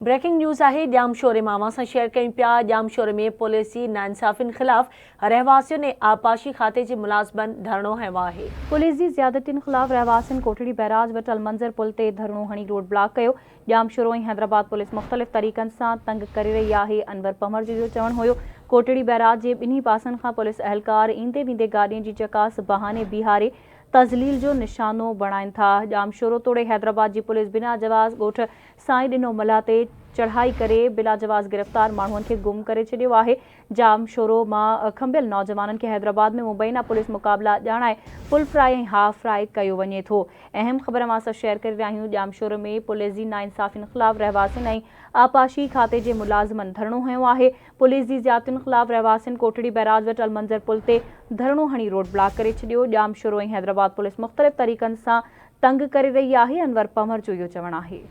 Breaking news آهي ڄامشوري مان اوهان سان شيئر ڪيون پيا ڄامشوري ۾ پوليس جي ناانصافين خلاف رهواسين ۽ آبپاشي کاتي جي ملازمن ڌرڻو هنيو آهي. پوليس جي زيادتين خلاف رهواسين ڪوٽڙي بئراج وٽ المنظر پل تي ڌرڻو هڻي روڊ بلاڪ ڪيو، ڄامشورو ۽ حيدرآباد پوليس مختلف طريقن سان تنگ ڪري رهي آهي، انور پنهور جو اهو چوڻ هيو ڪوٽڙي بئراج جي ٻنهي پاسن کان پوليس اهلڪار ايندي ويندي گاڏين جي چڪاس بهاني بيهاري تذليل جو نشانو بڻائين ٿا، ڄامشورو توڙي حيدرآباد جي پوليس بنا جواز ڳوٺ سائين ڏنو ملاح تي چڙهائي ڪري بلاجواز گرفتار ماڻهن کي گم ڪري ڇڏيو آهي، ڄامشورو مان کنڀيل نوجوانن کي حيدرآباد ۾ مبينا پوليس مقابلا ڄاڻائي فل فرائي ۽ هاف فرائي ڪيو وڃي ٿو. اهم خبر اوهان سان شيئر ڪري رهيا آهيون ڄامشورو ۾ پوليس جي ناانصافين خلاف رهواسين ۽ آبپاشي کاتي جي ملازمن ڌرڻو هنيو آهي، پوليس جي زيادتين خلاف رهواسين ڪوٽڙي بئراج وٽ المنظر پل تي ڌرڻو هڻي روڊ بلاڪ ڪري ڇڏيو، ڄامشورو ۽ حيدرآباد پوليس مختلف طريقن سان تنگ ڪري رهي آهي، انور پنهور جو اهو چوڻ آهي.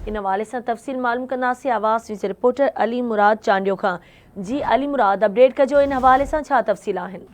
ان حوالي سان تفصيل معلوم ڪنداسين آواز نيوز جي رپورٽر علي مراد چانڊيو کان جي علي مراد اپڊيٽ ڪجو ان حوالي سان ڇا تفصيل آهن.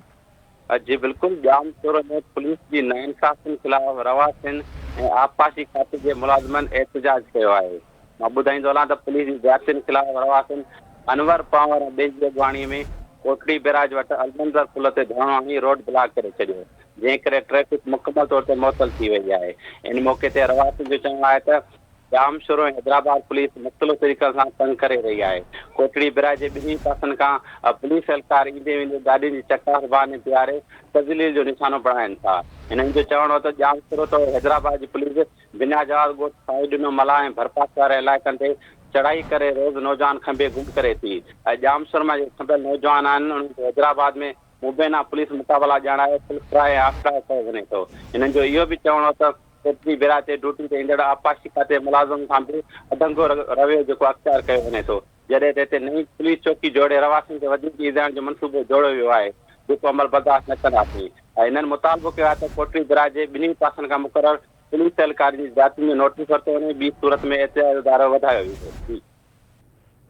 جي بلڪل ڄام شورو ۾ پوليس جي ناانصافين خلاف رهواسين ۽ آبپاشي کاتي جي ملازمن احتجاج ڪيو آهي مان ٻڌائيندو هلان ته پوليس جي زيادتين خلاف رهواسين انور پنهور ۽ ٻين جي اڳواڻي ۾ ڪوٽڙي بئراج وٽ المنظر پل تي ڌرڻو هڻي روڊ بلاڪ ڪري ڇڏيو جنهن ڪري ٽريفڪ مڪمل طور تي معطل ٿي وئي آهي. ان موقعي تي رهواسين جو چوڻ آهي ته ڄامشورو ۽ حيدرآباد پوليس مختلف طريقن سان تنگ ڪري رهي آهي. ڪوٽڙي براج جي ٻنهي پاسن کان پوليس اهلڪار ايندي ويندي گاڏين جي چڪاس بهاني بيهاري تذليل جو نشانو بڻائين ٿا. هنن جو چوڻ هو ته ڄامشورو توڙي حيدرآباد جي پوليس بنا جواز ڳوٺ سائين ڏنو ملاح ۽ ڀرپاسي واري علائقن تي چڙهائي ڪري روز نوجوان کنڀي گم ڪري ٿي ۽ ڄامشورو مان جيڪي کنڀيل نوجوان آهن انهن کي حيدرآباد ۾ مبينا پوليس مقابلا ڄاڻائي فل فرائي ۽ هاف فرائي ڪيو وڃي ٿو. هنن جو اهو به چوڻ هو ته ڪوٽڙي بئراج تي ڊيوٽي تي ايندڙ آبپاشي کاتي جي ملازمن سان به اڍنگو رويو جيڪو اختيار ڪيو وڃي ٿو. جڏهن ته هتي نئين پوليس چوڪي جوڙي رهواسين کي وڌيڪ ايذائڻ جو منصوبو جوڙيو ويو آهي جيڪو عمل برداشت نه ڪنداسين ۽ هنن مطالبو ڪيو آهي ته ڪوٽڙي بئراج جي ٻنهي پاسن کان مقرر پوليس اهلڪارن جي زيادتين جو نوٽيس ورتو وڃي ٻي صورت ۾ احتجاج جو دائرو وڌايو ويندو.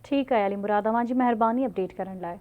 ٺيڪ آهي علي مراد اوهان جي مهرباني اپڊيٽ ڪرڻ لاء.